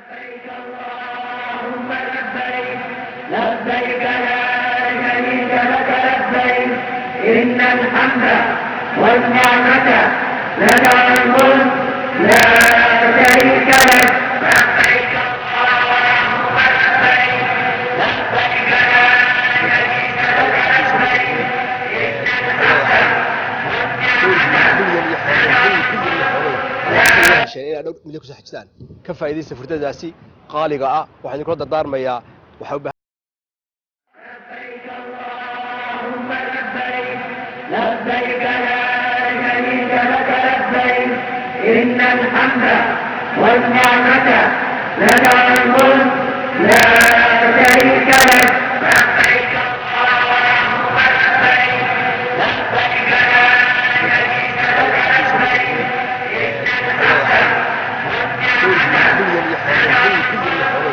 اللهم لبيك، لبيك لا شريك لك لبيك، إن الحمد والنعمة لك والملك لا شريك لك. لبيك اللهم لبيك، لبيك لا شريك لك لبيك، إن الحمد Hesheen inaad dhowr milyan kusoo xajistaan. Ka faa'iidaysta furdadaasi qaaliga ah. Waxaan idinkula dardaarmayaa, waxaa u baahan لبيك اللهم لبيك، لبيك لا شريك لك لبيك، إن الحمد والنعمة لك والملك لا شريك لك. لبيك اللهم لبيك، لبيك لا شريك لك لبيك، إن Bilyan iyo xoolo, bilyan iyo xoolo.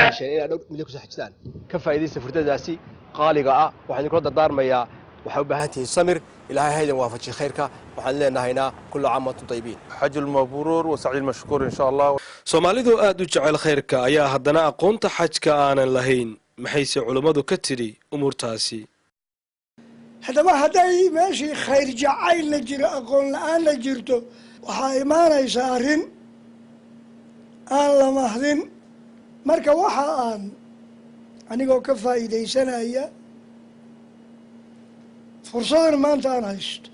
Hesheen inaad dhowr milyan kusoo xajistaan. Ka faa'iidaysta furdadaasi qaaliga ah. Waxaan idinkula dardaarmayaa, waxaa u baahan tihiin samir. Ilaahay haydan waafajiy khayrka. Waxaan leenahaynaa كل عام وأنتم طيبين. حج المبرور وسعي المشكور إن شاء الله. Soomaalidu aad u jecel khayrka ayaa haddana aqoonta xajka aanan lahayn. Maxayse culummadu ka tidhi umuurtaasi? Haddaba hadday meeshii khayr jacayl la jiro, aqoon la-aan la jirto, waxaa imaanaysa arrin aan la mahdin. Marka waxa aan anigoo ka faa'iidaysanaya fursadan maanta aan haysto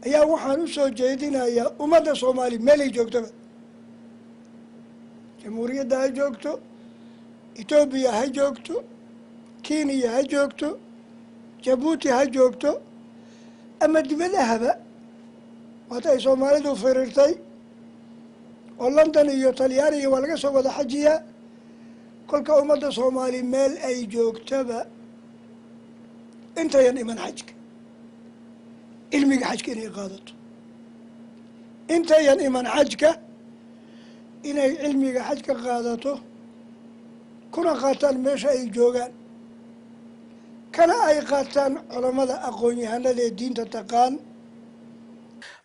ayaa waxaan u soo jeedinayaa ummadda Soomaaliya meelay joogtaba, Jamhuuriyadda ha joogto, Etoobiya ha joogto, Kenya ha joogto, Jabuuti ha joogto ama dibadahaba. Waata ay Soomaalidu firirtay oo London iyo Talyaaniga waa laga soo wada xajiyaa. Kolka ummadda Soomaali meel ay joogtaba, intayan iman xajka, cilmiga xajka inay qaadato. Intayan iman xajka inay cilmiga xajka qaadato, kuna qaataan meesha ay joogaan, kana ay qaataan culammada aqoon-yahanada ee diinta taqaan.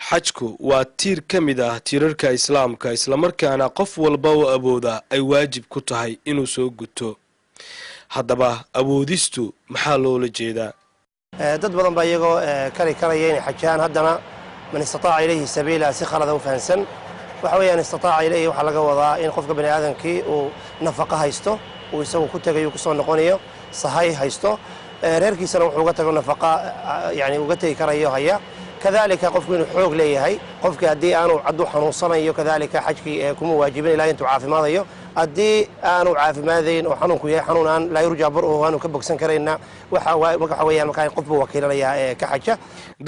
Xajku waa tiir ka mid ah tiirarka Islaamka, islamarkaana qof walba oo awooda ay waajib ku tahay inuu soo guto. Haddaba awoodistu maxaa loola jeedaa? Dad badan baa iyagoo kari karaya inay xajaan haddana من استطاع إليه سبيلا si khalada u fahansan. Waxa weeyaan استطاع إليه waxaa laga wadaa in qofka bani aadamkii uu nafaqo haysto, uu isagu ku tegayo, kusoo noqonayo, sahay haysto, reerkiisana wuxuu uga tago nafaqa yani uga tegi karayo haya. Kadalika qofku inuu xoog leeyahay. Qofkii haddii aanu hadduu xanuunsanayo, kadalika xajkii kuma waajibin ilaa intuu caafimaadayo. Haddii aanu caafimaadayn oo xanuunku yahay xanuun aan لا يرجى برؤه, aanu ka bogsan karayna, waxa weeyaan markaa qof buu wakiilanayaa ka xaja.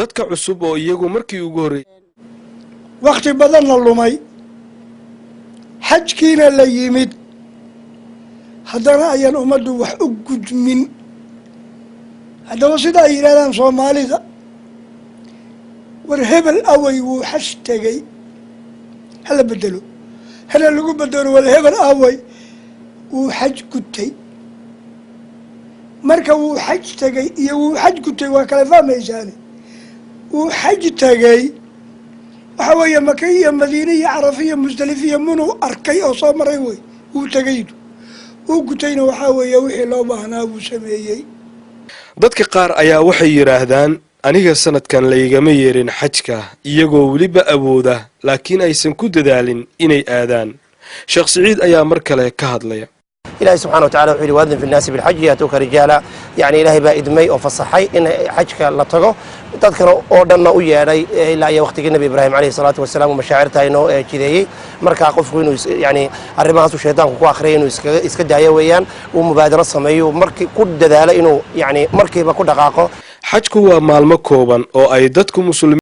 Dadka cusub oo iyagu markii ugu horreeyay Wakti badanna lumay, xajkiina la yimid, haddana ayaan ummaddu wax u gudmin. Haddaba sida ay yidhahdaan Soomaalida, "War hebel away? Wuu xaj tegey." Hala bedelo, hala lagu bedelo, "War hebel away? Wuu xaj gutay." Marka "wuu xaj tegey" iyo "wuu xaj gutay" waa kala fahmaysaane. "Wuu xaj tegey" waxa weeye Maka iyo Madiine iyo Carafa iyo Musdalife iyo Munuu arkay oo soo maray wey wuu tegaydu. Wuu gutayna waxaa weeye wixii loo baahnaa buu sameeyey. Dadka qaar ayaa waxay yidhaahdaan, "Aniga sanadkan laygama yeerin xajka," iyagoo weliba awooda, laakiin aysan ku dadaalin inay aadaan. Sheekh Siciid ayaa mar kale ka hadlaya. Ilahay subxana wa tacala wuxuu yidhi: وأذن في الناس بالحج يأتوك رجالا. Yani Ilaahay baa idmay oo fasaxay in xajka la tago, dadkana oo dhanna u yeedhay ilaa iyo waqtigii Nebi Ibraahim calayhi salaatu wasalaam uu mashaacirta inoo jideeyey. Marka qofku inuu yani arrimahaas uu shaydaanku ku akhriyay inuu iska daayo weeyaan, uu mubaadaro sameeyo, markii ku dadaalo inuu yani markiiba ku dhaqaaqo. Xajku waa maalmo kooban oo ay dadku Muslimiin